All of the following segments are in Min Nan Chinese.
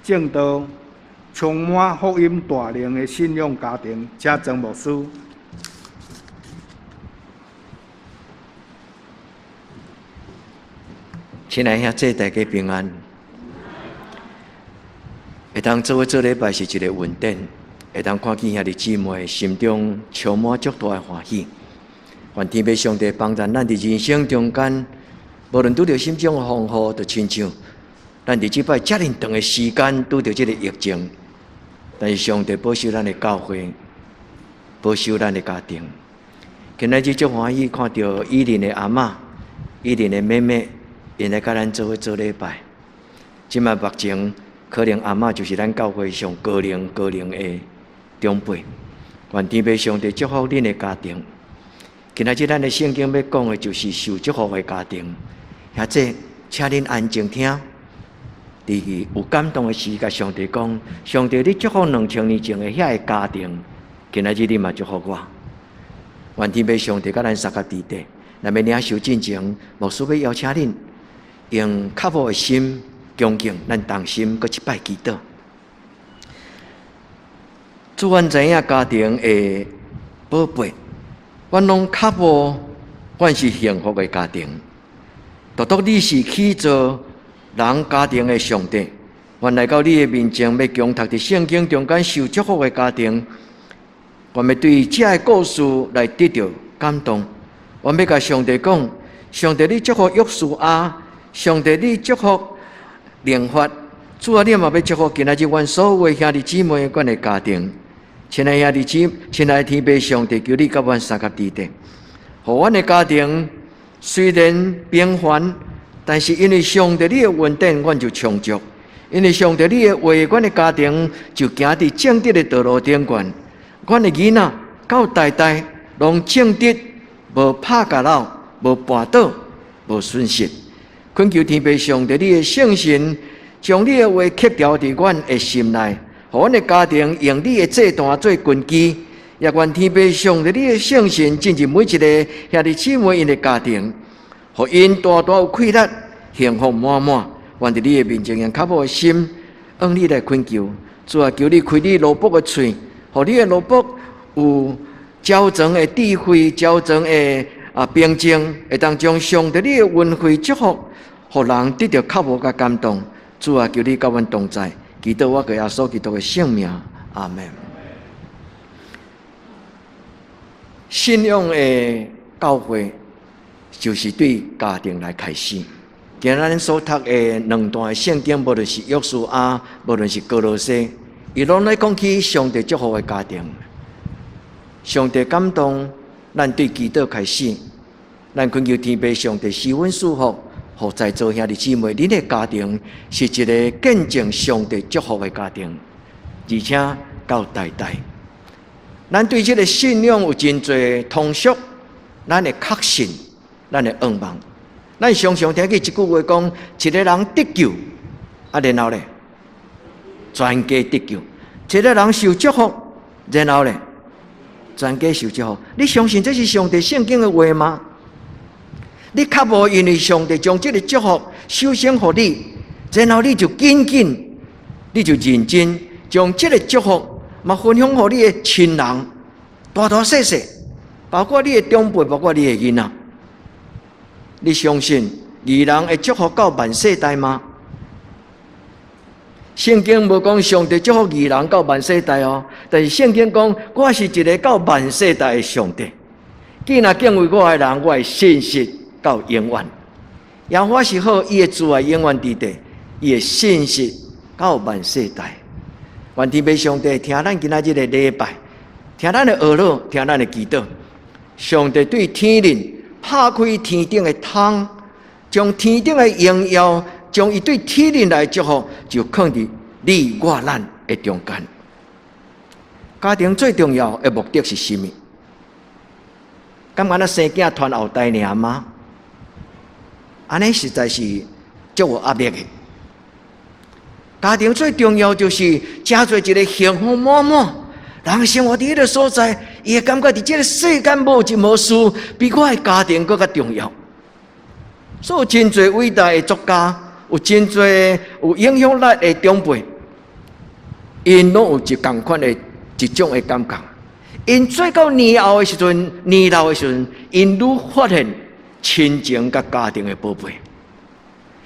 證道，充滿福音大能的信仰家庭，請曾牧師。親愛兄弟，大家平安。會當做伙做禮拜是一个恩典，會當看見兄弟姊妹心中充滿足大的歡喜。願天父上帝幫助咱佇人生中間，無論拄著啥物種的風雨，就親像咱佇這擺遮爾長的時間拄著這个疫情，但是上帝保守咱的教會，保守咱的家庭。今仔日足歡喜看著以琳的阿嬤、以琳的妹妹，𪜶來佮咱做伙做禮拜。這擺目前可能阿嬤就是咱教會上高齡高齡的長輩。願天父上帝祝福恁的家庭。今仔日咱的聖經欲講的就是受祝福的家庭。兄弟，請恁安靜聽。佇有感動的時，共上帝講：上帝，你祝福2000年前的遐个家庭，今仔日你嘛祝福我。願天父上帝佮咱相佮佇咧，咱欲領受進前，牧師欲邀請恁用渴慕的心恭敬，咱同心閣一擺祈禱。主，阮知影家庭的寶貝，阮攏渴慕，阮是幸福的家庭。獨獨你是起造人家庭的上帝，阮來到你的面前，欲共讀佇聖經中間受祝福的家庭，阮欲對這个故事來得著感動。阮欲共上帝講：上帝，你祝福約書亞，上帝，你祝福靈發，主啊，你嘛欲祝福今仔日阮所有的兄弟姊妹，阮的家庭。親愛兄弟姊，親愛天父上帝，求你佮阮相佮佇咧，予阮的家庭雖然平凡，但是因為上帝你的恩典，阮就充足；因為上帝你的話，阮的家庭就行佇正直的道路頂懸。阮的囡仔到代代攏正直，無拍共摎，無跋倒，無損失。懇求天父上帝你的聖神，將你的話刻牢佇阮的心內，予阮的家庭用你的祭壇做根基。也願天父上帝你的聖神進入每一个兄弟姊妹𪜶的家庭。予𪜶大大有氣力，幸福滿滿。願佇你的面前用渴慕的心，向你來懇求。主啊，求你開你奴僕的喙，予你的奴僕有皎淨的智慧、皎淨的平靜，會當將上帝你的恩惠祝福，予人得著渴慕佮感動。主啊，求你佮阮同在，祈禱我過耶穌基督的聖名，阿們。信仰的教會，就是對家庭來開始。今仔咱所讀的兩段聖經，無論是約書亞，無論是歌羅西，伊攏咧講起上帝祝福的家庭。上帝感動咱對祈禱開始，咱懇求天父上帝賜恩賜福，予在座兄弟姊妹，恁的家庭是一个見證上帝祝福的家庭，而且到代代。咱對這个信仰有真濟通俗，咱會確信。咱的願望，咱常常聽見一句話講：一个人得救，啊，然後咧，全家得救；一个人受祝福，然後咧，全家受祝福。你相信這是上帝聖經的話嗎？你較無因為上帝將這个祝福首先予你，然後你就緊緊，你就認真將這个祝福嘛分享予你的親人，大大細細，包括你的長輩，包括你的囡仔。你相信義人會祝福到萬世代嗎？聖經無講上帝祝福義人到萬世代哦，但是聖經講我是一个到萬世代的上帝。既若敬畏我的人，我會信實到永遠。耶和華是好，伊的慈愛永遠佇地，伊的信實到萬世代。願天父上帝聽咱今仔日的禮拜，聽咱的禱告，聽咱的祈禱。上帝對天頂拍開天頂的窗，將天頂的榮耀，將伊對天頂來祝福，就囥佇你我咱的中間。家庭最重要的目的是啥物？敢按呢生囝傳後代爾嗎？按呢實在是足有壓力的。家庭最重要就是成做一个幸福滿滿。人生活佇彼个所在，伊會感覺佇這个世間無任何事比我的家庭閣較重要。所以，真濟偉大的作家，有真濟有影響力的長輩， 𪜶攏有一仝款的一種的感覺。𪜶做到年後的時陣，年老的時陣，𪜶愈發現親情佮家庭的寶貝。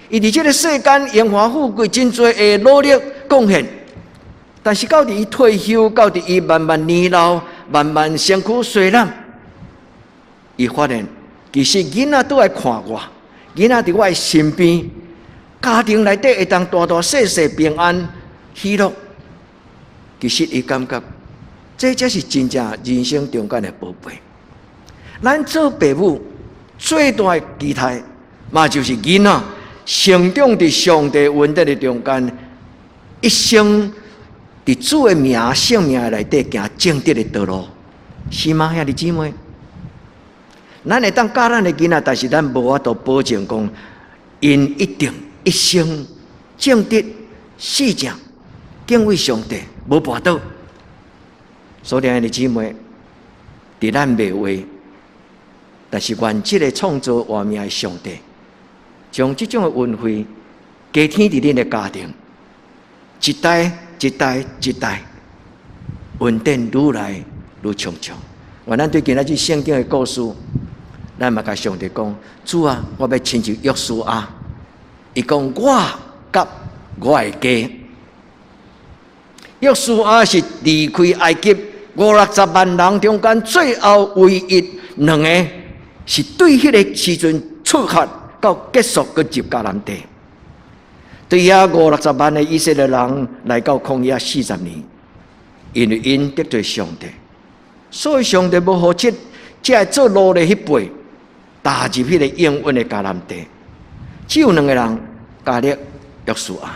伊佇這个世間榮華富貴，真濟的努力貢獻，但是到佇伊退休，到佇伊慢慢年老，慢慢身軀衰老，伊發現其實囡仔倒來看我，囡仔佇我的身邊，家庭內底會當大大細細平安喜樂。其實伊感覺這才是真正人生中間的寶貝。咱做爸母最大的期待，嘛就是囡仔成長佇上帝恩典的中間，一生佇主的名聖名內底行正直的道路，是嗎？兄弟姊妹，咱會當教咱的囡仔，但是咱無法度保證講，𪜶一定一生正直、四正、敬畏上帝，無跋倒。所以兄弟姊妹，佇咱袂話，但是願這个創造萬物的上帝，將這種的恩惠加添佇恁的家庭，一代一代一代，恩典愈來愈充足。願咱對今仔日聖經的故事，咱嘛共上帝講：主啊，我欲親像約書亞。伊講我佮我的家。約書亞是離開埃及五六十萬人中間最後唯一兩个，是對彼个時陣出發到結束，閣入迦南地。對遐五六十萬的以色列人來到曠野40年，因為𪜶得罪上帝，所以上帝無予這個做奴隸彼輩踏入彼个應允的迦南地。只有兩个人，迦勒、約書亞。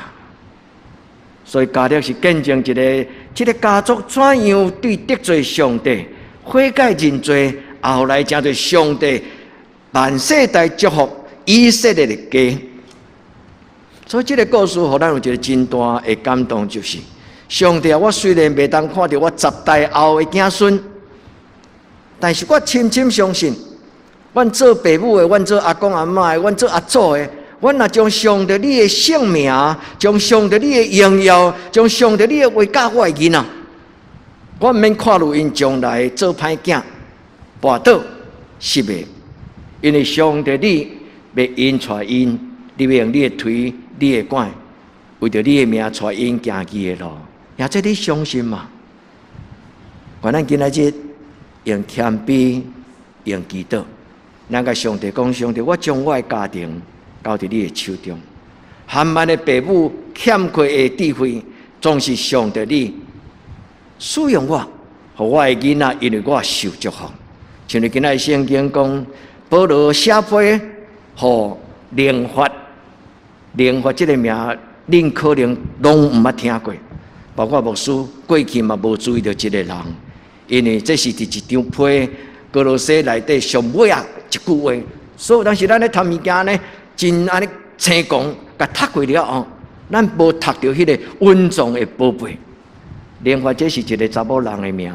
所以迦勒是見證一个這个家族怎樣對得罪上帝悔改認罪，後來成做上帝萬世代祝福以色列的家。所以這个故事，予咱有一个真大的感動，就是上帝啊！我雖然袂當看著我十代後的子孫，但是我深深相信，阮做爸母的，阮做阿公阿嬤的，阮做阿祖的，阮若將上帝你的聖名，將上帝你的榮耀，將上帝你的話教我的囡仔，我毋免看著𪜶將來做歹囝、跋倒、失敗，因為上帝你欲引帶𪜶，你欲用你的槌、你的拐，為著你的名帶𪜶行義的路，也這你相信嗎？願咱今仔日用謙卑、用祈禱，咱共上帝講：上帝，我將我的家庭交佇你的手中。含萬的爸母欠缺的智慧，總是上帝你使用我，予我的囡仔因為我受祝福。像你今仔日聖經講，保羅寫批予寧法，寧法這个名，恁可能攏毋捌聽過，包括牧師過去嘛無注意著這个人，因為這是佇一張批歌羅西內底上尾仔一句話，所以當時咱咧讀物件呢，真按呢青狂，共讀過了後，咱無讀著彼个隱藏的寶貝。寧法這是一个查某人的名，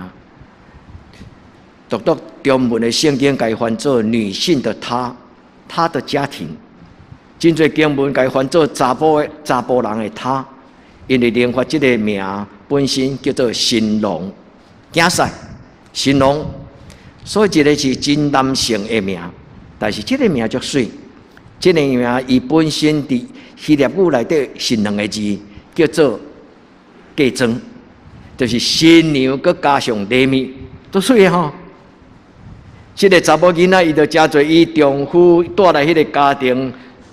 獨獨中文的聖經共伊翻做女性的她，她的家庭。真濟經文共伊翻做查埔的查埔人的她，因為寧法這个名本身叫做新郎，囝婿新郎，所以這个是真男性的名，但是這个名足媠，這个名伊本身佇希臘語內底是兩个字，叫做嫁妝，就是新娘閣加上禮物，足媠的吼。這个查某囡仔，伊就成做伊丈夫帶來彼个家庭，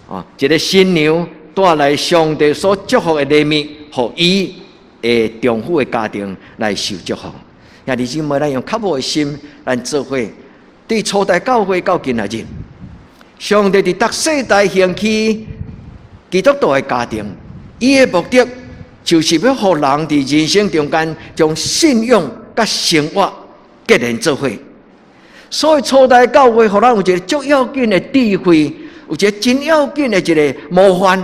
啊，一个新娘帶來上帝所祝福的禮物，予伊的丈夫的家庭來受祝福。兄弟姊妹，咱用較無的心，咱做伙對初代教會到今仔日，上帝佇逐世代興起基督徒的家庭，伊的目的就是欲予人佇人生中間將信仰佮生活結連做伙。所以初代教會予咱有一个足要緊的智慧，有一个真要緊的一个模範，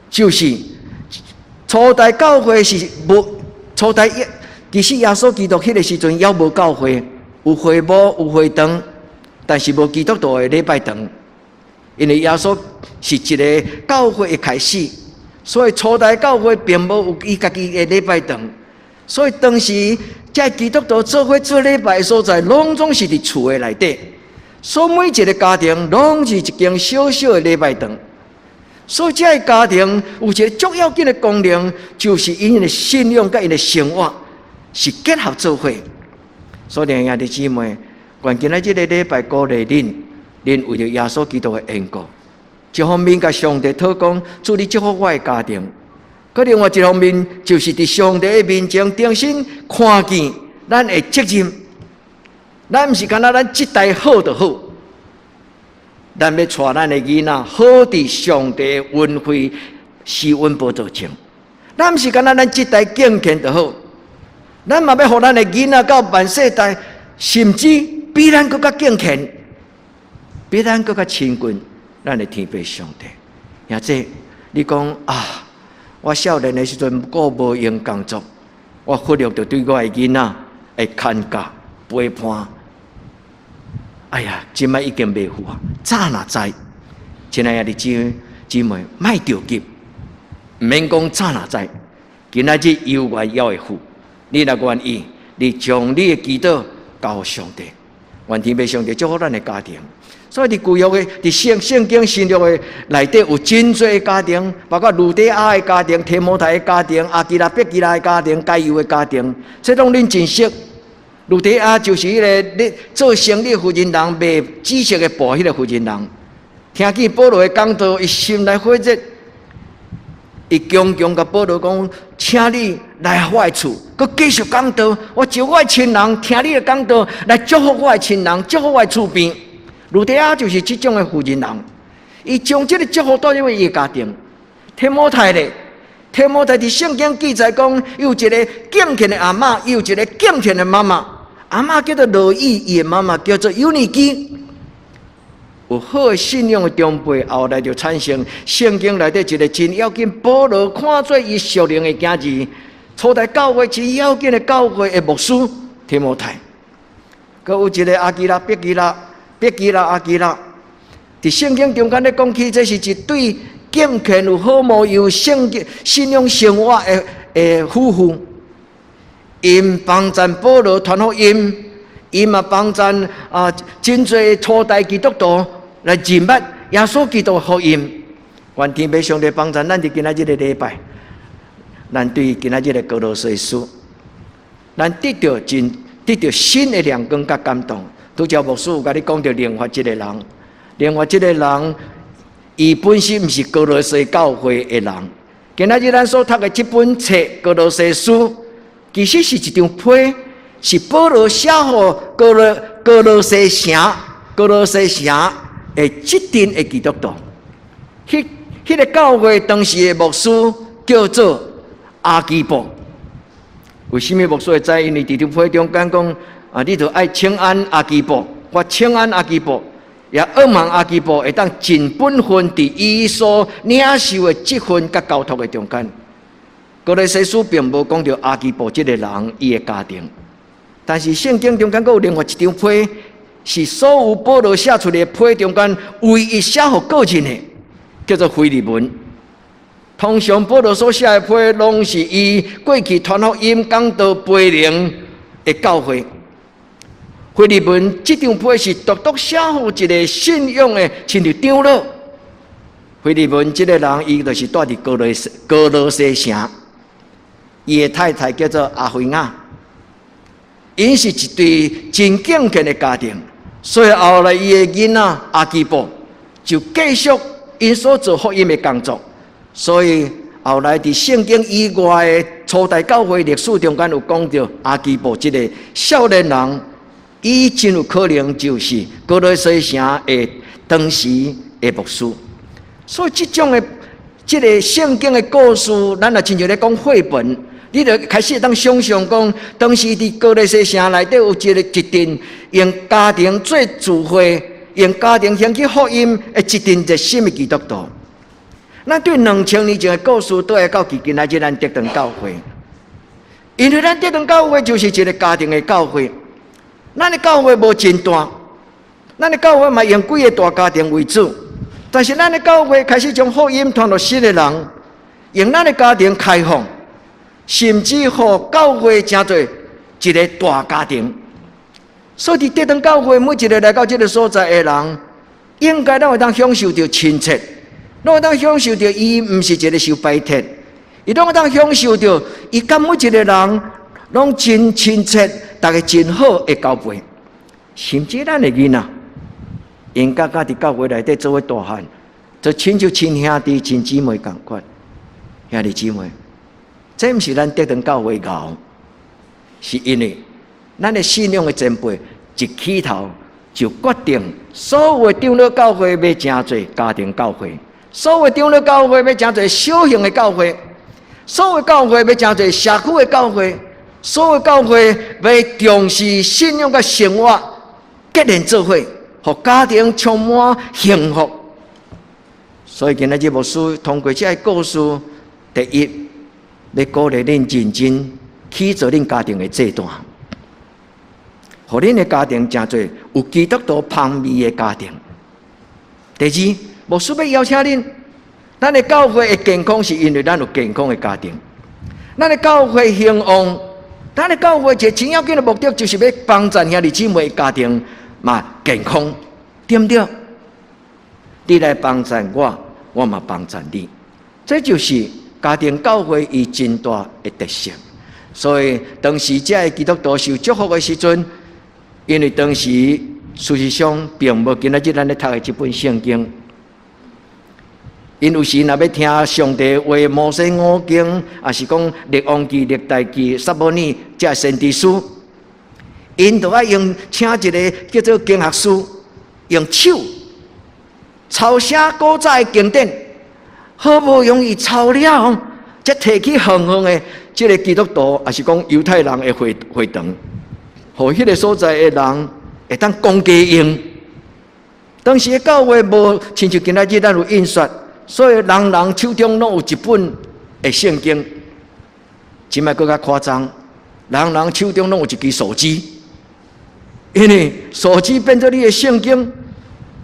就是初代教會是無初代其實耶穌基督彼个時陣猶無教會，有會幕有會堂，但是無基督徒的禮拜堂。因為耶穌是一个教會的開始，所以初代教會並無有伊家己的禮拜堂。所以當時這基督徒做伙做禮拜的所在，攏總是佇厝的內底。所以每一个家庭攏是一間小小的禮拜堂。所以這个家庭有一个足要緊的功能，就是𪜶的信仰佮𪜶的生活是結合做伙。所以兄弟姊妹，願今仔這个禮拜鼓勵恁，恁為著耶穌基督的緣故，一方面共上帝討講，主你祝福我的家庭；閣另外一方面，就是佇上帝的面前重新看見咱的責任。咱毋是干焦咱這代好就好，咱欲帶咱的囡仔好佇上帝的恩惠施恩寶座前。咱毋是干焦咱這代敬虔就好，咱嘛欲予咱的囡仔到萬世代，甚至比咱閣較敬虔，比咱閣較親近咱的天父上帝。或者你講啊，我少年的時陣顧無閒工作，我忽略著對我的囡仔的看教陪伴。哎呀，這擺已經袂赴啊！早若知，親愛的姊姊妹，莫著急，毋免講早若知，今仔日猶原猶會赴。你若願意，你將你的祈禱交予上帝，願天父上帝祝福咱的家庭。所以佇舊約的，佇聖聖經新約的內底有真濟的家庭，包括呂底亞的家庭、提摩太的家庭、亞居拉、百基拉的家庭、該猶的家庭，這攏恁真熟。呂底亞就是彼个咧做生意婦人人賣紫色的布彼个婦人人，聽見保羅的講道，伊心內火熱，伊強強共保羅講，請你來我的厝，閣繼續講道。我招我的親人聽你的講道，來祝福我的親人，祝福我的厝邊。呂底亞就是這種的婦人人，伊將這个祝福帶入伊的家庭。提摩太咧。提摩太佇聖經記載講，有一个敬虔的阿嬤，有一个敬虔的媽媽。阿嬤叫做羅以，伊的媽媽叫做友尼基。有好的信仰的長輩，後來就產生聖經內底一个真要緊，保羅看做伊屬靈的囝兒，初代教會真要緊的教會的牧師提摩太。閣有一个亞居拉、百基拉、百基拉、亞居拉，佇聖經中間咧講起，這是一對敬虔有好模樣、聖經信仰生活的的夫婦。𪜶幫贊保羅傳福音，𪜶嘛幫贊啊，真濟初代基督徒來認捌耶穌基督的福音。願天父上帝幫贊咱佇今仔這个禮拜，咱對今仔這个歌羅西書，咱得著真得著新的亮光佮感動。拄才牧師有共你講著另外一个人，另外這个人，伊本身毋是歌羅西教會的人。今仔日咱所讀的這本冊《歌羅西書》，其實是一張批，是保羅寫予歌羅歌羅西城、歌羅西城的這陣的基督徒。彼彼个教會當時的牧師叫做亞基布。為啥物牧師會知？因為佇張批中間講啊，你著愛請安亞基布，我請安亞基布，也仰望亞基布會當盡本分佇伊所領受的職分佮交託的中間。歌羅西書並無講著亞基布這个人伊的家庭，但是聖經中間閣有另外一張批，是所有保羅寫出來的批中間唯一寫予個人的，叫做腓利門。通常保羅所寫的批，攏是伊過去傳福音講道培靈的教會。腓利門這張批是獨獨寫予一个信仰的，親像長老。腓利門這个人，伊就是蹛佇歌羅西歌羅西城。伊的太太叫做阿菲亞，𪜶是一對真敬虔的家庭，所以後來伊的囡仔亞基布就繼續𪜶所做福音的工作。所以後來佇聖經以外的初代教會歷史中間有講著亞基布這个少年人，伊真有可能就是歌羅西城的當時的牧師。所以這種的這个聖經的故事，咱若親像咧講繪本，你就開始會當想象講，當時佇歌羅西城內底有一个一陣用家庭做聚會，用家庭興起福音的一陣熱心的基督徒。咱對2000年前的故事，倒來到今仔日咱德堂教會，因為咱德堂教會就是一个家庭的教會。咱的教會無真大，咱的教會嘛用幾个大家庭為主，但是咱的教會開始將福音傳予新的人，用咱的家庭開放。甚至予教會成做一个大家庭。所以佇德堂教會每一个來到這个所在的人，應該攏會當享受著親切，攏會當享受著伊毋是一个受排斥，伊攏會當享受著伊佮每一个人攏真親切，逐家真好的交陪。甚至咱的囡仔，𪜶感覺佇教會內底做伙大漢，就親像親兄弟、親姊妹仝款。兄弟姊妹，這毋是咱德堂教會𠢕，是因為咱的信仰的前輩一起頭就決定，所有的長老教會欲成做家庭教會，所有的長老教會欲成做小型的教會，所有教會欲成做社區的教會，所有教會欲重視信仰佮生活結連做伙，予家庭充滿幸福。所以今仔日牧師通過這个故事，第一，欲鼓勵恁認真去做恁家庭的祭壇，予恁的家庭成做有基督徒芳味的家庭。第二，牧師欲邀請恁，咱的教會會健康，是因為咱有健康的家庭。咱的教會興旺，咱的教會一个真要緊的目的，就是欲幫助兄弟姊妹的家庭嘛健康，對毋對？你來幫贊我，我嘛幫贊你，這就是家庭教會伊真大的特色。所以當時這个基督徒受祝福的時陣，因為當時事實上並無今仔日咱咧讀的這本聖經。𪜶有時若欲聽上帝話，摩西五經，抑是講列王紀、歷代志、撒母耳這先知書，𪜶就愛用請一个叫做經學師，用手抄寫古早的經典，好無容易抄了，才提去遠遠的這个基督徒，抑是講猶太人的會會堂，予彼个所在的人會當講家用。當時的教會無親像今仔日咱有印刷，所以人人手中攏有一本的聖經。這擺閣較誇張，人人手中攏有一支手機，因為手機變做你的聖經。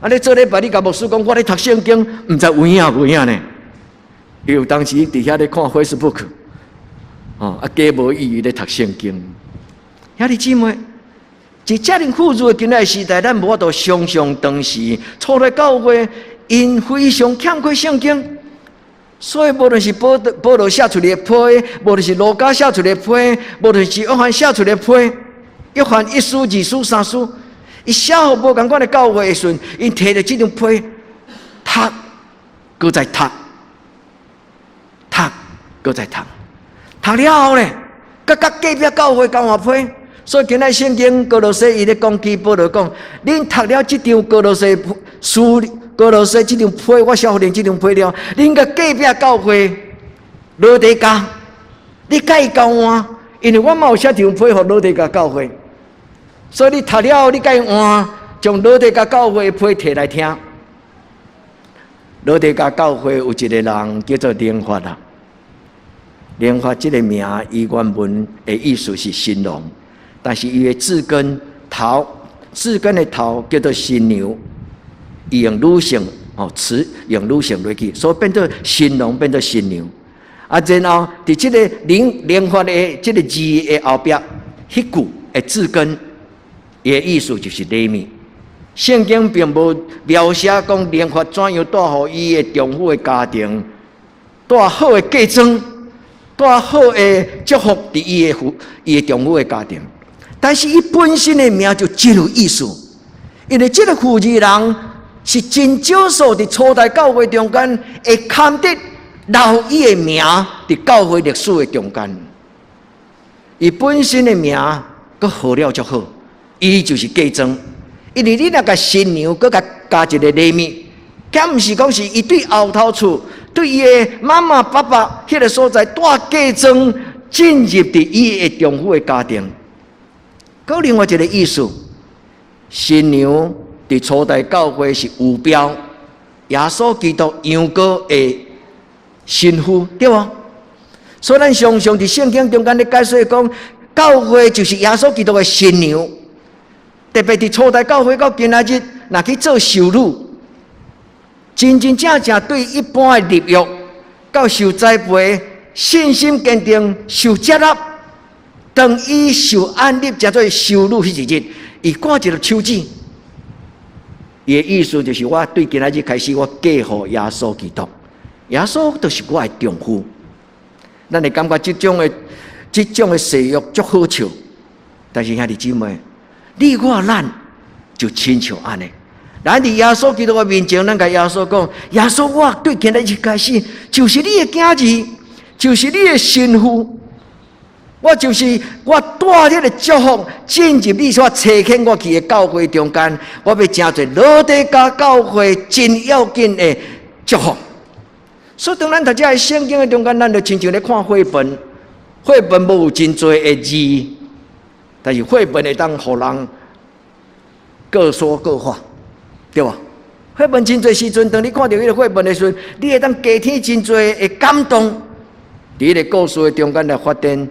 啊！你做禮拜你共牧師講，我咧讀聖經，毋知有影無影呢？伊有當時佇遐咧看 Facebook，哦，啊，假無意義咧讀聖經。兄弟姊妹，佇遮爾富足的今仔時代，咱無法度想象當時初代教會𪜶非常欠缺聖經，所以無論是保保羅寫出來的批，無論是路加寫出來的批，無論是約翰寫出來的批，約翰一書、二書、三書，伊寫予無仝款的教會的時陣，𪜶提著這張批讀，閣再讀，讀，閣再讀，讀了後咧，閣佮隔壁教會交換批。所以今仔聖經歌羅西伊咧講起保羅講，恁讀了這張歌羅西書，歌羅西這張批，我寫予恁這張批了，恁佮隔壁教會老底嘉，你共伊交換，因為我嘛有寫張批予老底嘉教會，所以你讀了後，你共伊換，將老底嘉教會的批提來聽。老底嘉教會有一个人叫做寧法啊，寧法這个名，伊原文的意思是新郎。但是伊的字根頭，字根的頭叫做新娘，伊用女性哦詞用女性落去，所以變做新郎變做新娘。啊，然後佇這个寧寧法的這个字的後壁，彼句的字根，伊的意思就是禮物。聖經並無描寫講寧法怎樣帶予伊的丈夫的家庭，帶好的嫁妝，帶好的祝福佇伊的夫伊的丈夫的家庭。但是伊本身的名就真有意思，因為這个負責人是真少數佇初代教會中間會堪得留伊的名佇教會歷史的中間。伊本身的名閣號了足好，伊就是嫁妝。因為你若共新娘閣共加一个禮物，敢毋是講是伊對後頭厝對伊的媽媽爸爸彼个所在帶嫁妝進入佇伊的丈夫的家庭。閣另外一个意思，新娘佇初代教會是預表耶穌基督羊羔的新婦，對無？所以咱常常佇聖經中間咧解說講，教會就是耶穌基督的新娘。特別佇初代教會到今仔日，若去做修女，真真正正對一般的立約到受栽培，信心堅定，受接納。當伊受按立，成做修女彼一日，伊掛一粒手指。伊的意思就是，我對今仔日開始，我嫁予耶穌基督，耶穌就是我的丈夫。咱會感覺這種的誓約足好笑，但是兄弟姊妹，你我咱就親像按呢。咱佇耶穌基督的面前，咱共耶穌講：耶穌，我對今仔日開始，就是你的囝兒，就是你的新婦。我就是我帶這个祝福進入你所差遣我去的教會中間，我欲成做老底嘉教會真要緊的祝福。所以當咱讀這个聖經的中間，咱就親像咧看繪本，繪本無有真濟的字，但是繪本會當予人各說各話，對無？繪本真濟時陣，當你看著彼个繪本的時陣，你會當加添真濟的感動，佇彼个故事的中間來發展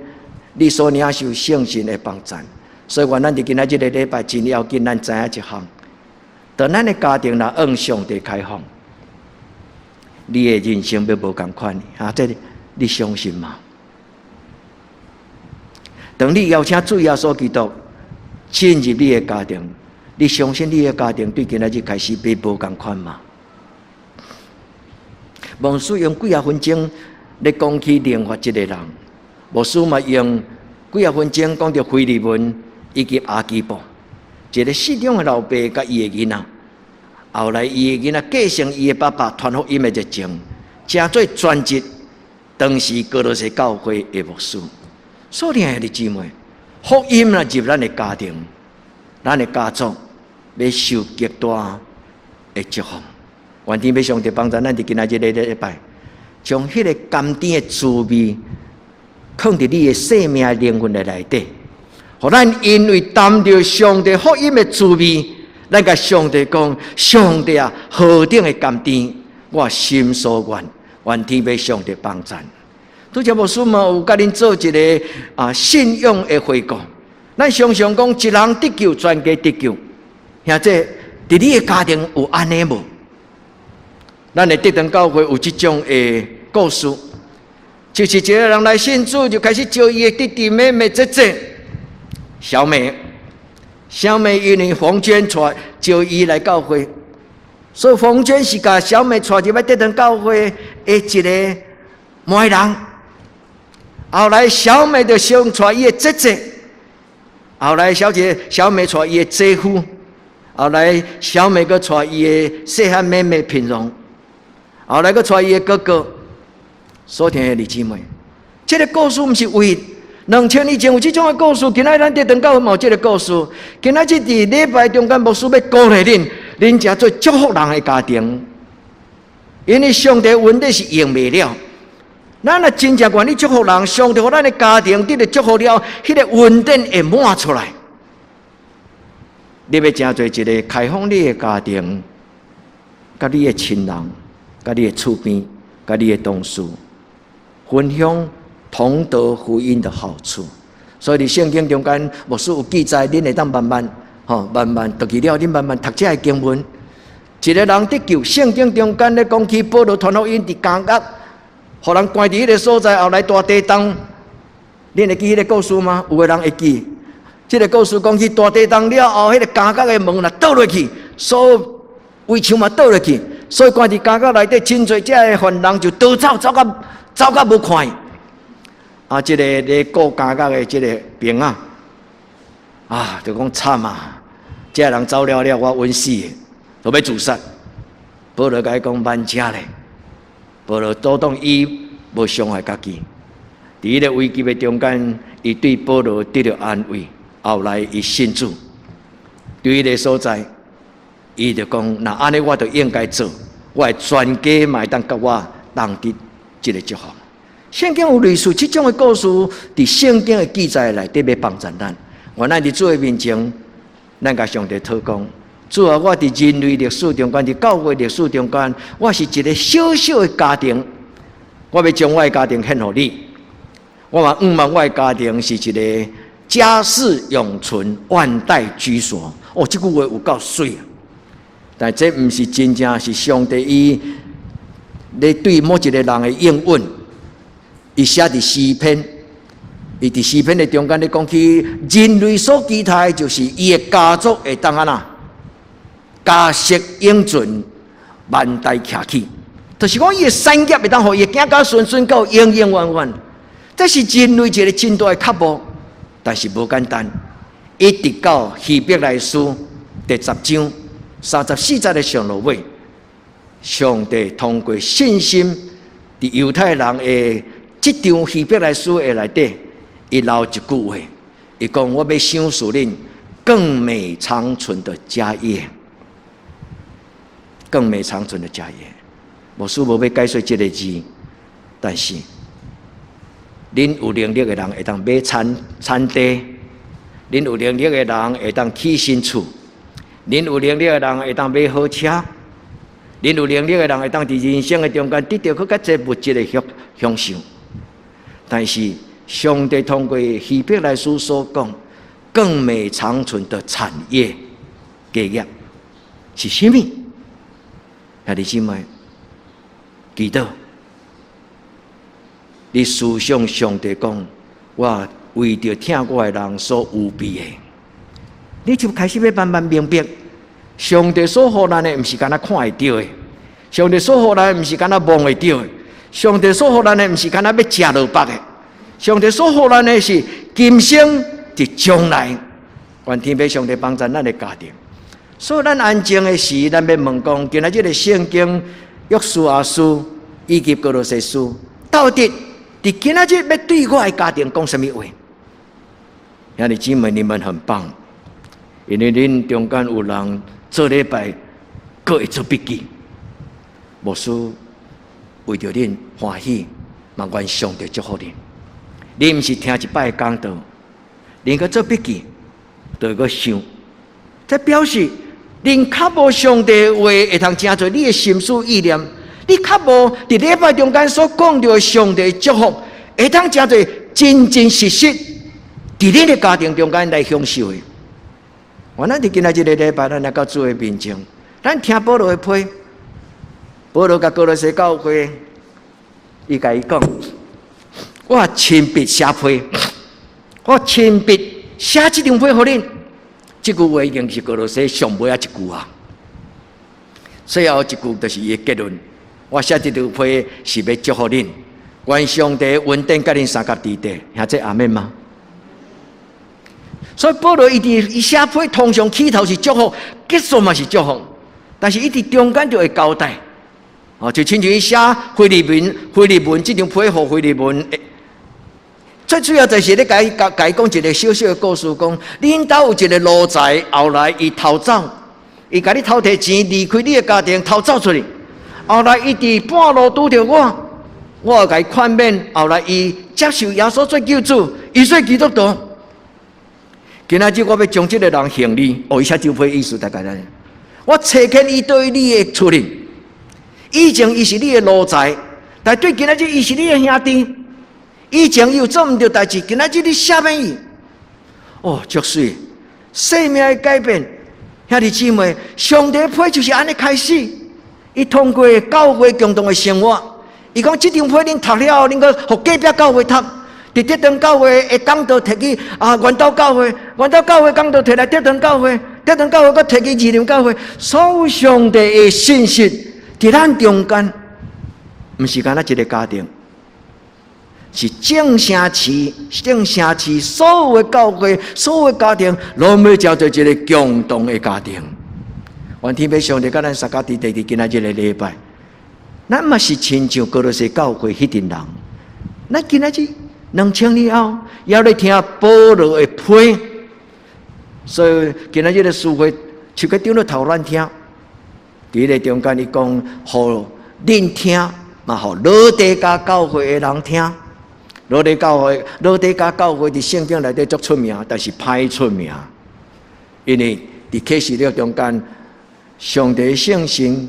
你所領受聖神的幫贊。所以，願咱佇今仔這个禮拜真要緊，咱知影一項：當咱的家庭若向上帝開放，你的人生欲無仝款啊！這個你相信嗎？當你邀請主耶穌基督進入你的家庭，你相信你的家庭對今仔日開始欲無仝款嗎？牧師用幾仔分鐘咧講起另外一個人，牧師嘛用幾仔分鐘講著腓利門以及亞基布，一個市長的老爸佮伊的囡仔，後來伊的囡仔繼承伊的爸爸傳福音的熱情，成做專職當時歌羅西教會的牧師。所以，兄弟姊妹，福音若入咱的家庭，咱的家族欲受極大的祝福。願天父上帝幫助咱佇今仔日這個禮拜，將彼个甘甜的滋味，囥佇你的生命靈魂的內底，予咱因為擔著上帝福音的滋味，咱共上帝講：上帝啊，何等的甘甜，我心所願，願天父上帝幫贊。拄才牧師嘛有共恁做一个信仰的回顧。咱常常講一人得救，全家得救。兄弟，佇你的家庭有按呢無？咱的德堂教會有這種的故事，就是一个人來信主，就開始招伊的弟弟妹妹、姐姐、小妹。小妹因為馮娟帶招伊來教會，所以馮娟是共小妹帶入來德堂教會的一个媒人。後來小妹就先帶伊的姐姐，後來小姐小妹帶伊的姐夫，後來小妹閣帶伊的細漢妹妹品榮，後來閣帶伊的哥哥。所聽的兄弟姊妹，這个故事毋是唯一。2000年前有這種的故事，今仔咱德堂教會嘛有這个故事。今仔日佇禮拜中間，牧師欲鼓勵恁，恁成做祝福人的家庭，因為上帝恩典是用袂了。咱若真正願意祝福人，上帝予咱的家庭得著祝福了，彼个恩典會滿出來。你欲成做一个開放你的家庭，佮你的親人、佮你的厝邊、佮你的同事分享同得福音的好處。所以佇聖經中間，牧師有記載，恁會當慢慢吼，慢慢讀去了，恁慢慢讀這个經文。一个人得救，聖經中間咧講起保羅傳福音佇監獄，予人關佇彼个所在，後來大地動，恁會記彼个故事嗎？有的人會記。這个故事講起大地動了後，彼个監獄的門若倒落去，所有圍牆嘛倒落去，所以關佇監獄內底真濟這个犯人就逃走，走甲無看。啊，這个咧顧監獄的這个兵啊，啊，就講慘啊！這个人走了了，我穩死的，就欲自殺。保羅共伊講慢遮咧，保羅阻擋伊無傷害家己。佇彼个危急的中間，伊對保羅得著安慰。後來伊信主，對彼个所在，伊就講：若按呢，我就應該做，我的全家嘛會當佮我同得這个祝福。聖經有類似這種的故事，佇聖經的記載內底欲幫助咱。願咱佇主的面前，咱共上帝禱告：主啊，我佇人類歷史中間，佇教會歷史中間，我是一個小小的家庭，我欲將我的家庭獻予你。我嘛向望我的家庭是一个家世永存、萬代居所。哦，這句話有夠媠啊！但這毋是真正是上帝伊咧對某一个人的應允。伊寫佇詩篇，伊佇詩篇的中間咧講起人類所期待就是伊的家族會當按怎家息永存，萬代徛起，就是講伊的產業會當予伊的囝佮孫孫到永永遠遠。這是人類一个真大的渴慕，但是無簡單。一直到希伯來書第10章34節的上落尾，上帝通過信心，佇猶太人的這張希伯來書的內底，伊留一句話，伊講：我欲賞賜恁更美長存的家業，更美長存的家業。牧師無欲解說這个字，但是恁有能力的人會當買田田地，恁有能力的人會當起新厝，恁有能力的人會當買好車，恁有能力的人會當佇人生的中間得著閣較濟物質的享享受。但是上帝通過希伯來書所講更美長存的產業家業是啥物？兄弟姊妹，祈禱。你思想上帝講，我為著疼我的人所預備的，你就開始欲慢慢明白，上帝所予咱的，毋是干焦看會著的，上帝所予咱的，毋是干焦摸會著的，上帝所予咱的，毋是干焦欲食落腹的，上帝所予咱的是今生佇將來，願天父上帝幫助咱的家庭。所以咱安靜的時，咱欲問講，今仔這个聖經約書亞書以及歌羅西書，到底佇今仔日欲對我的家庭講啥物話？兄弟姊妹，你們很棒，因為恁中間有人做禮拜，閣會做筆記。牧師為著恁歡喜，嘛願上帝祝福恁。恁毋是聽一擺講道，恁閣做筆記，就會閣想，這表示恁較無上帝話會通成做你的心思意念。你較無佇禮拜中間所講著的上帝祝福，會通成做真真實實佇恁的家庭中間來享受的。原來佇今仔這个禮拜，咱來到主的面前，咱聽保羅的批，保羅共歌羅西教會，伊共伊講：我親筆寫批，我親筆寫這張批予恁。這句話已經是歌羅西上尾仔一句啊。最後一句就是伊的結論。我寫這張批是欲祝福恁，願上帝恩典佮恁相佮佇底，兄弟阿們嗎？所以保羅伊佇伊寫批通常起頭是祝福，結束嘛是祝福，但是伊佇中間就會交代，哦，就親像伊寫腓利門，腓利門這張批予腓利門，最主要就是咧共伊共伊講一个小小的故事，講恁兜有一个奴才，後來伊逃走，伊共你偷提錢離開你的家庭，逃走出去。後來伊佇半路拄著我，我共伊勸勉。後來伊接受耶穌做救主，伊做基督徒。今仔日我欲將這个人還你，哦，伊寫這批意思大概按呢。我差遣伊對你的厝裡，以前伊是你的奴才，但對今仔日伊是你的兄弟。以前伊有做毋對代誌，今仔日你赦免伊。哦，足媠，生命的改變，兄弟姊妹，上帝批就是按呢開始。伊通過教會共同的生活，伊講這張批恁讀了後，恁閣予隔壁教會讀，佇德堂教會的講道提去啊，元道教會，元道教會講道提來德堂教會，德堂教會閣提去二林教會，所有上帝的信息佇咱中間，毋是干焦一个家庭，是眾城市、眾城市所有的教會、所有的家庭，攏欲成做一个共同的家庭。願天父上帝佮咱相佮佇底佇今仔這个禮拜，咱嘛是親像歌羅西教會彼陣人。咱今仔日2000年後，猶咧聽保羅的批，所以今仔日的聚會，就閣長老頭咱聽。佇彼个中間，伊講，予恁聽，嘛予老底嘉教會的人聽。老底教會，老底嘉教會佇聖經內底足出名，但是歹出名，因為佇啟示錄中間。上帝聖神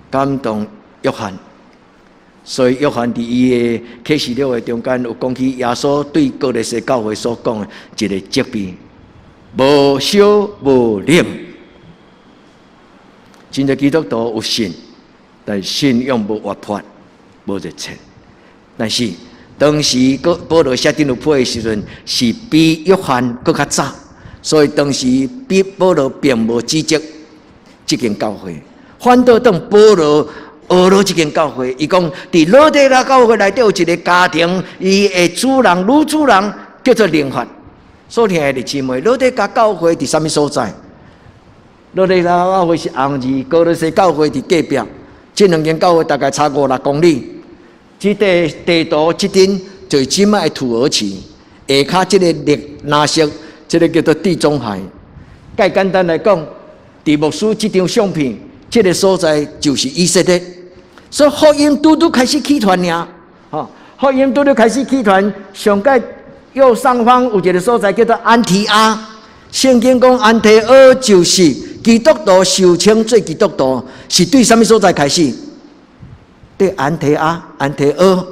感動約翰，所以約翰佇伊的啟示錄的中間有講起耶穌對歌羅西教會所講的一個責備：無燒無冷。真濟基督徒有信，但信仰無活潑、無熱切。但是當時閣保羅寫這張批的時陣，是比約翰閣較早，所以當時比保羅並無指責這間教會，反倒當保羅學了這間教會，伊講佇老底嘉教會內底有一個家庭，伊的主人女主人叫做寧法。所聽的姊妹，老底嘉教會佇啥物所在？老底嘉教會是紅字，歌羅西教會佇隔壁，這兩間教會大概差五六公里。這塊地圖這陣就是這擺的土耳其，下跤這個綠藍色，這個叫做地中海。較簡單來講，佇牧師這張相片，這個所在就是以色列。所以福音拄拄開始起傳爾，吼，福音拄拄開始起傳，上蓋右上方有一個所在叫做安提阿。聖經講安提阿就是基督徒受稱做基督徒，是對啥物所在開始？對安提阿、安提阿。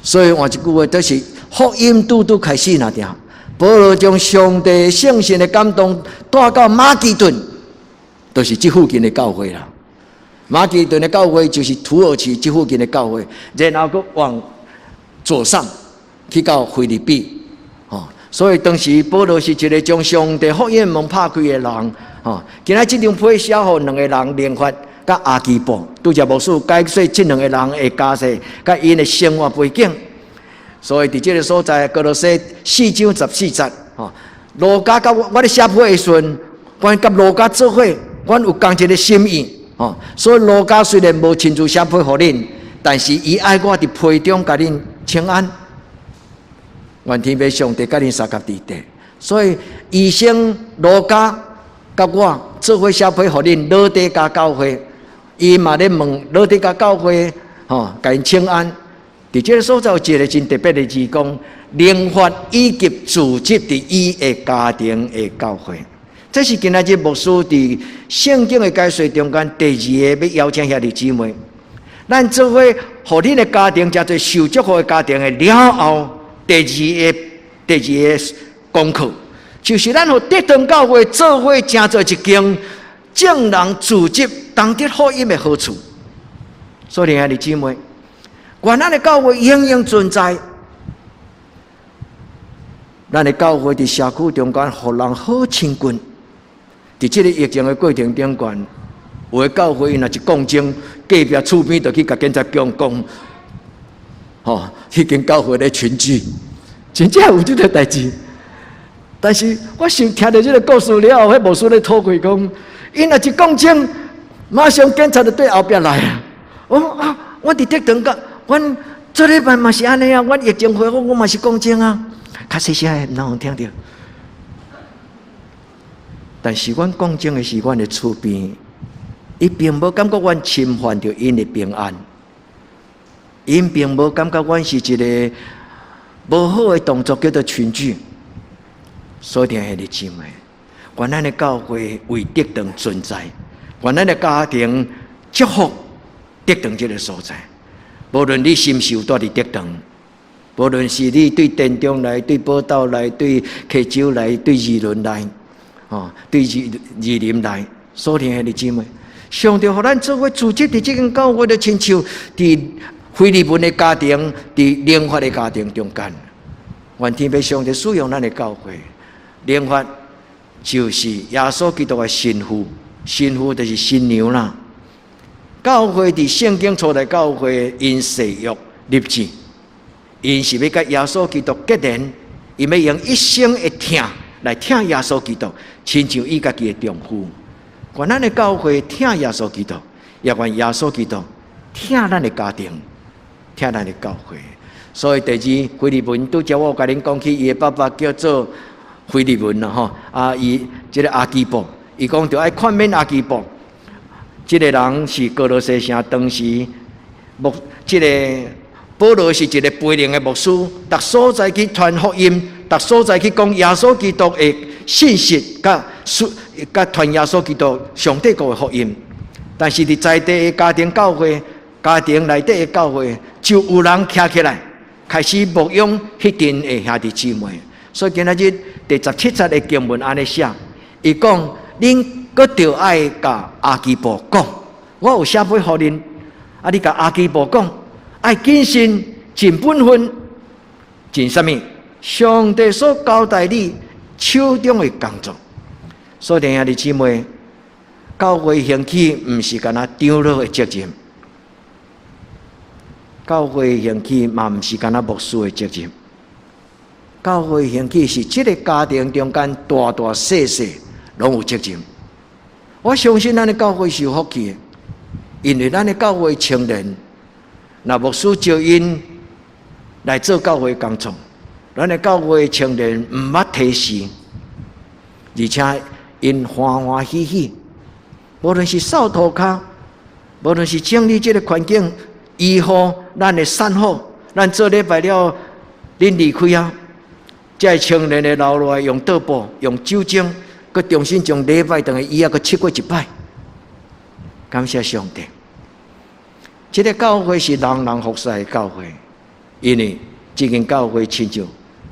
所以換一句話，就是福音拄拄開始那定，保羅將上帝聖神的感動帶到馬其頓，就是這附近的教會啦。馬其頓的教會就是土耳其這附近的教會，然後閣往左上去到腓立比，吼。所以當時保羅是一個將上帝福音門拍開的人，吼。今仔這張批寫予兩個人寧法佮亞基布，拄才牧師解說這兩個人的家世，佮𪜶的生活背景。所以佇這個所在，歌羅西四章十四節，吼，路加佮我，我咧寫批的時陣，阮佮路加做伙，阮有仝一个心意，吼。所以路加雖然無親自寫批予恁，但是伊愛我佇批中共恁請安。願天父上帝佮恁相佮佇底。所以醫生路加佮我做伙寫批予恁老底嘉教會，伊嘛咧問老底嘉教會，吼，共𪜶請安。佇這個所在有一個真特別的字，講寧法以及組織佇伊的家庭的教會。這是今仔日牧師佇聖經的解說中間第二個欲邀請兄弟姊妹，咱做伙予恁的家庭成做受祝福的家庭的了後，第二個功課，就是咱予德堂教會做伙成做一間眾人聚集同得福音的好處。所以兄弟姊妹，願咱的教會永遠存在，咱的教會佇社區中間，予人好親近。佇這個疫情的過程中間，有的教會若一講鐘，隔壁厝邊就去共警察局講，吼，彼間教會咧群聚，真正有這個代誌。但是我想聽著這個故事了後，彼牧師咧討論講，𪜶若一講鐘，馬上警察就對後壁來啊！我講啊，我佇德堂閣，阮這禮拜嘛是按呢啊，阮疫情恢復，我嘛是講鐘啊，較細聲的，毋通予人聽著。但是阮講鐘的是阮的厝邊，伊並無感覺阮侵犯著𪜶的平安，𪜶並無感覺阮是一個無好的動作，叫做群聚。所以，兄弟姊妹，願咱的教會為德堂存在，願咱的家庭祝福德堂這個所在。無論你是毋是有蹛佇德堂，無論是你對田中來、對寶島來、對溪洲來、對二崙來，哦，對二林來，所聽的姊妹，上帝予咱做伙組織佇這間教會，就親像佇腓利門的家庭，佇寧法的家庭中間，願天父上帝使用咱的教會，寧法就是耶穌基督的新婦，新婦就是新娘啦。教會佇聖經初代教會𪜶誓約立志，𪜶是欲佮耶穌基督結連，𪜶欲用一生的疼來疼耶穌基督，親像伊家己的丈夫。願咱的教會疼耶穌基督，也願耶穌基督疼咱的家庭，疼咱的教會。所以第二，腓利門拄才我有共恁講起，伊的爸爸叫做腓利門啦吼，啊，伊這個亞基布，伊講著愛勸勉亞基布。這個人是歌羅西城當時牧，這個保羅是一個培靈的牧師，逐所在去傳福音，逐所在去講耶穌基督的信息，佮佮傳耶穌基督上帝國的福音。但是佇在地的家庭教會，家庭內底的教會，就有人徛起來，開始牧養彼陣的兄弟姊妹。所以今仔日第十七節的經文按呢寫，伊講恁閣著愛共亞基布講，我有寫批予恁，啊，你共亞基布講，愛謹慎。盡本分，盡啥物？上帝所交代你手中的工作。所以，兄弟姊妹，教會興起毋是干焦長老的責任，教會興起嘛毋是干焦牧師的責任。教會興起是這個家庭中間大大細細攏有責任。我相信咱的教會是有福氣的，因為咱的教會青年，若牧師招𪜶來做教會工作，咱的教會青年毋捌推辭，而且𪜶歡歡喜喜，無論是掃塗跤，無論是整理這个環境，維護咱的散夥，咱做禮拜了，恁離開啊，這个青年會留落來用桌布、用酒精，閣重新將禮拜堂的椅仔閣拭過一擺。感謝上帝，這个教會是人人服侍的教會，因為這間教會親像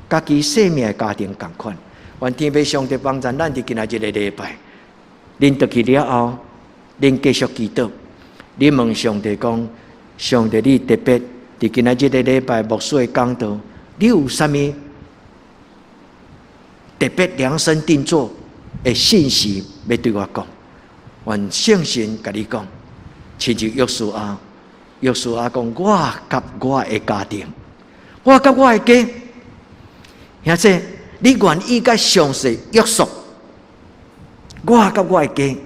家己細命的家庭仝款。願天父上帝幫助咱佇今仔日个禮拜，恁轉去了後，恁繼續祈禱，恁問上帝講：上帝，你特別佇今仔日个禮拜牧師的講道，你有啥物特別量身定做的信息欲對我講？願聖神共你講，親像約書亞，約書亞講：我佮我的家庭，我佮我的家，兄弟，你願意佮上帝約束？我佮我的家，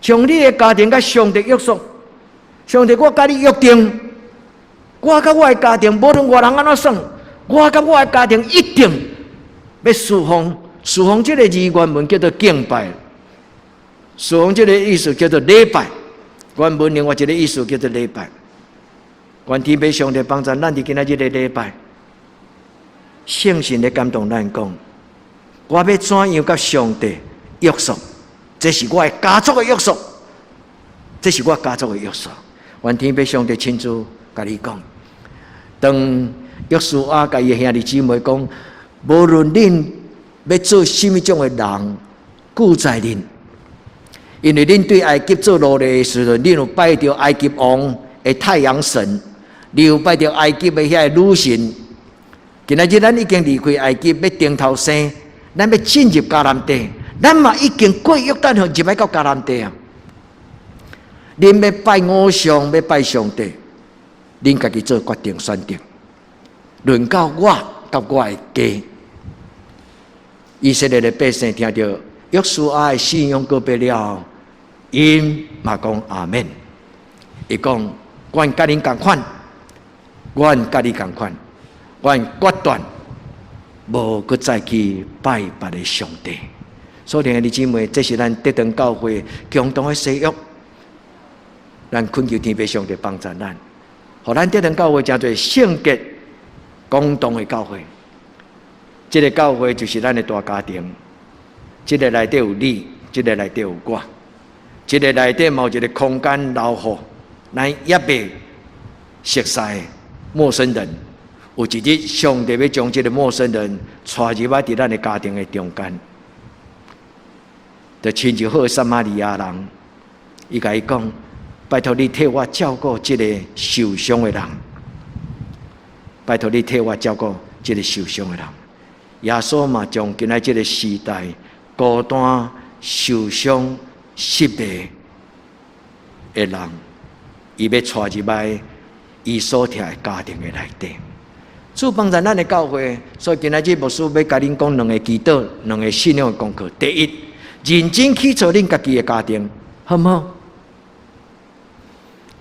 將你的家庭佮上帝約束。上帝，我佮你約定，我佮我的家庭，無論外人按怎算，我佮我的家庭一定欲事奉。事奉這个字原文叫做敬拜，事奉這个意思叫做禮拜。原文另外一个意思叫做禮拜。願天父上帝幫助咱佇今仔日个禮拜，聖神咧感動咱講，我欲怎樣佮上帝約束？這是我的家族的約束，這是我家族的約束。願天父上帝親自共你講，當約書亞共伊兄弟姊妹講，無論恁欲做啥物種的人，顧在恁，因為恁對埃及做奴隸的時陣，恁有拜著埃及王的太陽神，你有拜著埃及的遐个女神。今仔日咱已經離開埃及，欲頂頭生，咱欲進入迦南地，咱嘛已經過約旦河入來到迦南地啊！恁欲拜偶像，欲拜上帝，恁家己做決定選擇。輪到我佮我的家，以色列的百姓聽著約書亞的信仰告白了後，𪜶嘛講阿們。伊講：阮佮恁仝款，阮佮你仝款，阮決斷無閣再去拜別个上帝。所以，兄弟姊妹，這是咱德堂教會共同的誓約。咱懇求天父上帝幫助咱，予咱德堂教會成做聖潔共同的教會。這个教會就是咱的大家庭。這个內底有你，這个內底有我，這个內底嘛有一个空間留予咱猶未熟似的陌生人。有一日，上帝欲將這个陌生人帶入來佇咱的家庭的中間，就親像好撒瑪利亞人，伊共伊講：拜託你替我照顧這个受傷的人，拜託你替我照顧這个受傷的人。耶穌嘛，將今仔這个時代孤單、受傷、失敗的人，伊欲帶入來伊所疼的家庭的內底。主幫助咱的教會，所以今仔日牧師欲共恁講兩个祈禱、兩个信仰的功課。第一，認真去做恁家己的家庭，好毋好？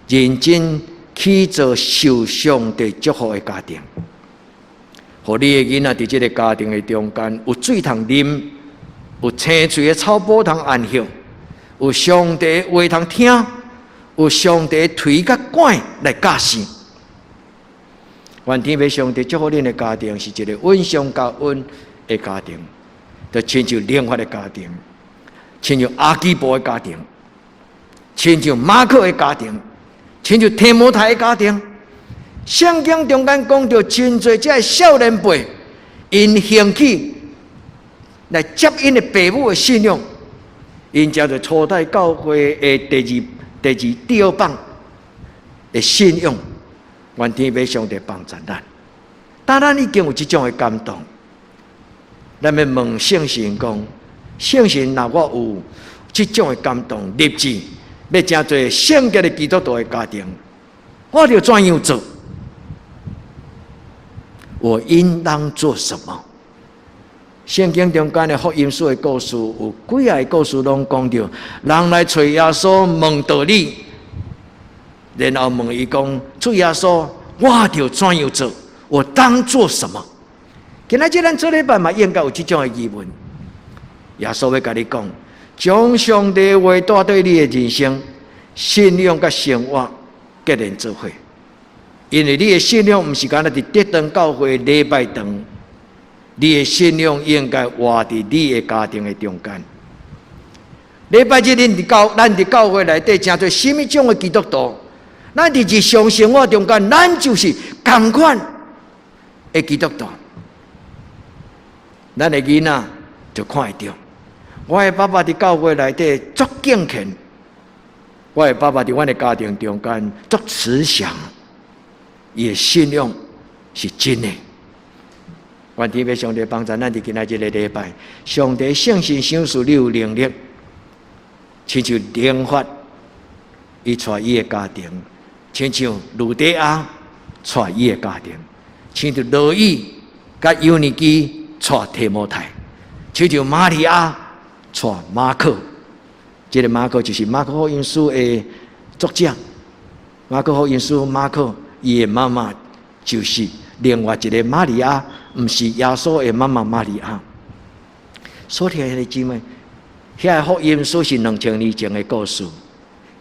認真去做受上帝祝福的家庭，予你的囡仔佇這个家庭的中間有水通啉，有青翠的草埔通安歇，有上帝的話通聽，有上帝的槌佮拐來教示。願天父上帝祝福恁的家庭是一个恩上加恩的家庭，就親像靈法的家庭，親像亞基布的家庭，親像馬可的家庭，親像提摩太的家庭。聖經中間講著真濟這个少年輩，𪜶興起來接𪜶的爸母的信仰，𪜶成做初代教會的第二、第二、第二棒的信仰。願天父上帝幫助咱。當咱已經有這種的感動，咱欲問聖神講：聖神，若我有這種的感動，立志欲成做聖潔的基督徒的家庭，我著怎樣做？我應當做什麼？聖經中間的福音書的故事，有幾仔個故事攏講著，人來揣耶穌問道理，然後問伊講：主耶穌，我著怎樣做？我當做什麼？今仔日咱做禮拜嘛，應該有這種的疑問。耶穌欲共你講，將上帝話帶對你的人生、信仰佮生活結連做伙。因為你的信仰毋是干焦佇德堂教會禮拜堂，你的信仰應該活佇你的家庭的中間。禮拜日恁佇教，咱佇教會內底成做啥物種的基督徒？咱佇日常生活中間，咱就是仝款的基督徒。咱的囡仔就看會著。我的爸爸佇教會內底足敬虔，我的爸爸佇阮的家庭中間足慈祥，伊的信仰是真的。願天父上帝幫助咱佇今仔這個禮拜，上帝聖神賞賜你有能力，親像靈法，伊帶伊的家庭，親像呂底亞帶伊的家庭，親像羅以佮友尼基帶提摩太，親像瑪利亞帶馬可，這個馬可就是馬可福音書的作者。馬可福音書馬可，伊的媽媽就是另外一個瑪利亞，毋是耶穌的媽媽瑪利亞。所以兄弟姊妹，遐個福音書是2000年前的故事。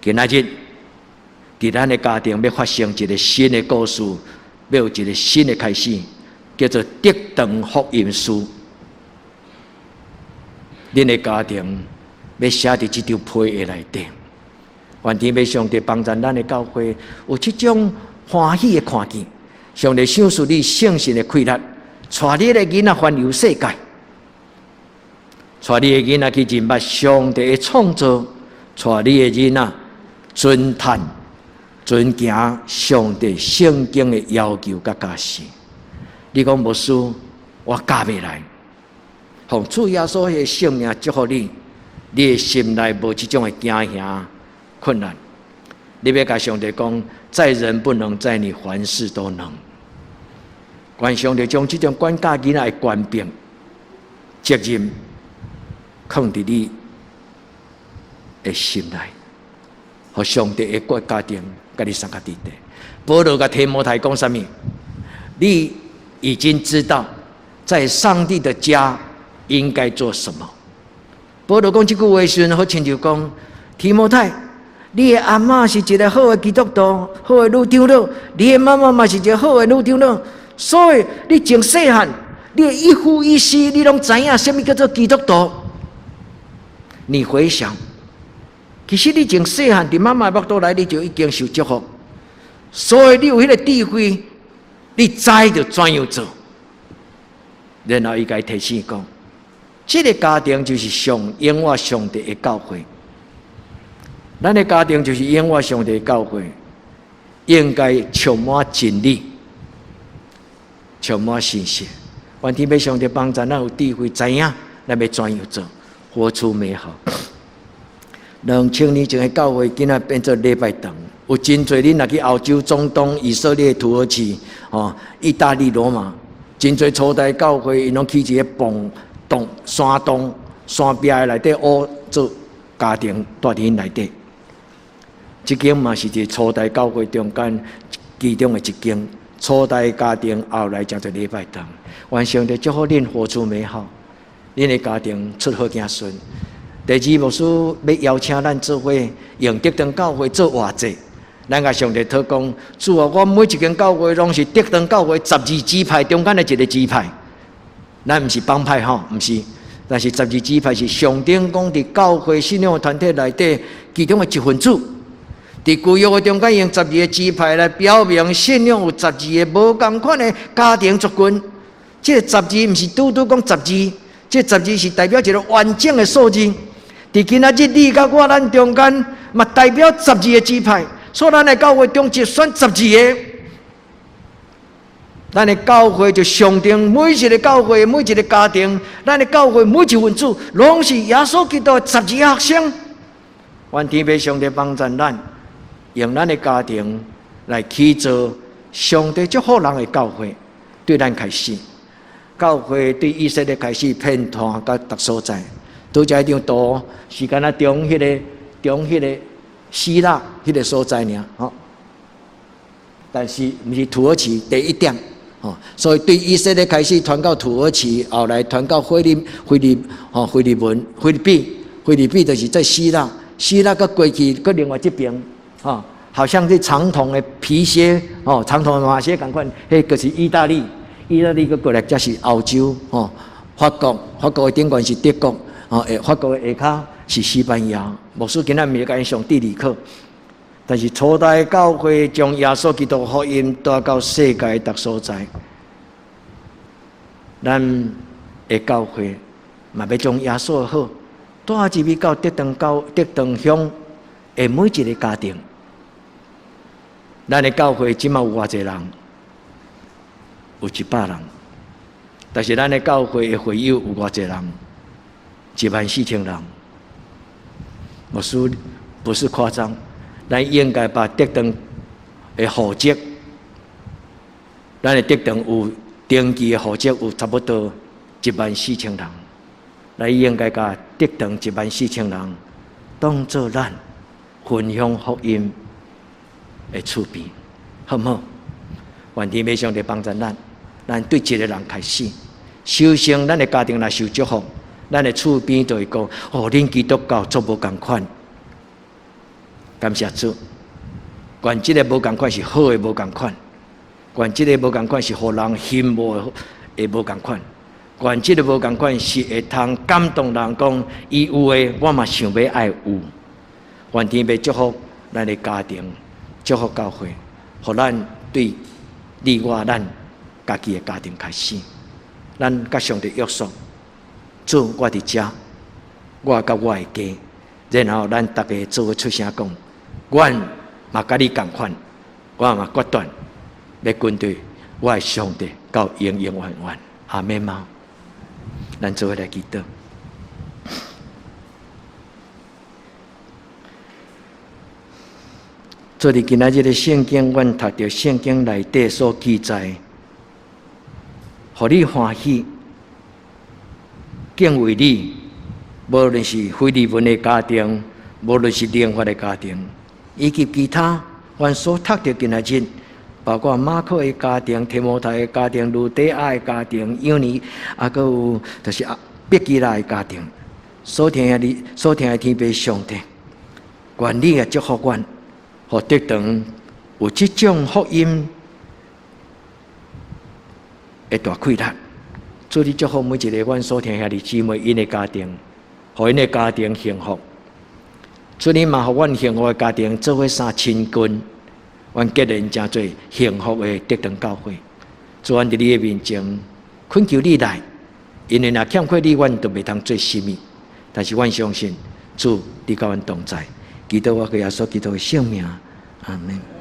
今仔日，佇咱的家庭欲發生一個新的故事，欲有一個新的開始，叫做德堂福音書。恁的家庭欲寫佇這張批的內底，願天父上帝幫助咱的教會有這種歡喜的看見，上帝賞賜你聖神的氣力，帶你的囡仔環遊世界，帶你的囡仔去認捌上帝的創造，帶你的囡仔遵趁遵行上帝聖經的要求佮教示。你講牧師，我教袂來。奉主耶穌的聖名祝福你，你的心內無這種的驚嚇困難。你欲共上帝講，在人不能，在你凡事都能。願上帝將這種管教囡仔的權柄、責任，囥佇你的心內，予上帝的國家庭佮你相佮佇底。保羅共提摩太講啥物？你已經知道，在上帝的家應該做什麼。保羅講這句話時陣，好親像講提摩太，你的阿嬤是一個好的基督徒，好的女長老，你的媽媽嘛是一個好的女長老，所以你從細漢，你的一呼一吸，你攏知影啥物叫做基督徒。你回想，其實你從細漢佇媽媽腹肚內，你就已經受祝福，所以你有彼個智慧，你知著怎樣做。然後伊共伊提醒講，這個家庭就是上永活上帝的教會。咱的家庭就是永活上帝的教會，應該充滿真理，充滿信實。願天父上帝幫助咱有智慧，知影咱欲怎樣做，活出美好。2000年前的教會，今仔變做禮拜堂，有真濟恁若去歐洲、中東、以色列、土耳其、哦、意大利、羅馬，真濟初代教會，𪜶攏起一個棚洞、山洞、山壁的內底，烏做家庭蹛佇𪜶內底。這間嘛是佇初代教會中間其中的一間初代家庭，後來成做禮拜堂。願上帝祝福恁活出美好，恁的家庭出好子孫。第二，牧師欲邀請咱做伙用德堂教會做活祭。咱共上帝禱講，主啊，我每一間教會攏是德堂教會十二支派中間的一個支派。咱毋是幫派吼，毋是，但是十二支派是上頂講佇教會信仰團體內底其中的一份子。佇舊約的中間用十二個支派來表明信仰有十二個無仝款的家庭族群。這個十二毋是拄拄講十二，這個十二是代表一個完整的數字。佇今仔日你佮我咱中間嘛代表十二個支派，所以咱的教會中一選十二個。咱的教會就象徵每一個教會、每一個家庭，咱的教會每一份子，攏是耶穌基督的十字架學生。願天父上帝幫助咱，用咱的家庭來起造上帝祝福人的教會，對咱開始，教會對以色列開始遍傳到逐所在。拄才彼張圖是敢若佇彼个佇彼个希臘彼个所在爾吼，但是毋是土耳其第一點。吼，所以對以色列開始傳到土耳其，後來傳到菲律菲律吼菲律文菲律賓，菲律賓就是在希臘，希臘閣過去閣另外這邊，吼，好像這長筒的皮鞋，吼，長筒的麻鞋仝款，彼個是意大利，意大利閣過來才是歐洲，吼，法國，法國的頂懸是德國，吼，法國的下跤是西班牙。牧師今仔毋是共𪜶上地理課。但是初代教會將耶穌基督福音帶到世界逐所在，咱的教會嘛欲將耶穌的好帶入去到竹塘教竹塘鄉的每一个家庭。咱的教會這馬有偌濟人？有100人。但是咱的教會的會友有偌濟人？1萬4千人。牧師不是誇張。咱應該把竹塘的戶籍，咱的竹塘有登記的戶籍有差不多一萬四千人，咱應該共竹塘一萬四千人當做咱分享福音的厝邊，好毋好？願天父上帝幫助咱，咱對一个人開始，首先咱的家庭若受祝福，咱的厝邊就會講：哦，恁基督教足無仝款。感謝主，願這个無仝款是好的無仝款，願這个無仝款是予人羨慕的無仝款，願這个無仝款是會通感動人講，伊有的我嘛想欲愛有。願天父祝福咱的家庭，祝福教會，予咱對你我咱家己的家庭開始，咱佮上帝約束，主我佇遮，我佮我的家，然後咱逐家做伙出聲講。阮嘛佮你仝款，我嘛決斷欲跟隨我的上帝到永永遠遠，阿們嗎？咱做伙來祈禱。做佇今仔日的聖經，阮讀著聖經內底所記載，予你歡喜，敬畏你，無論是非利門的家庭，無論是靈法的家庭。以及其他，阮所讀著今仔日，包括馬可的家庭、提摩太的家庭、呂底亞的家庭、幼兒，啊，閣有就是啊，百基拉的家庭，所聽的你，所聽的天父上帝，願你也祝福阮，予竹塘有這種福音的大氣力。主你祝福每一个阮所聽兄弟姊妹𪜶的家庭，予𪜶的家庭幸福。主你嘛，予阮幸福的家庭做伙相親近，阮結連成做幸福的竹塘教會。主，阮佇你的面前懇求你來，因為若欠缺你，阮就袂通做啥物。但是阮相信主，你佮阮同在。祈禱我耶穌基督的聖名，阿門。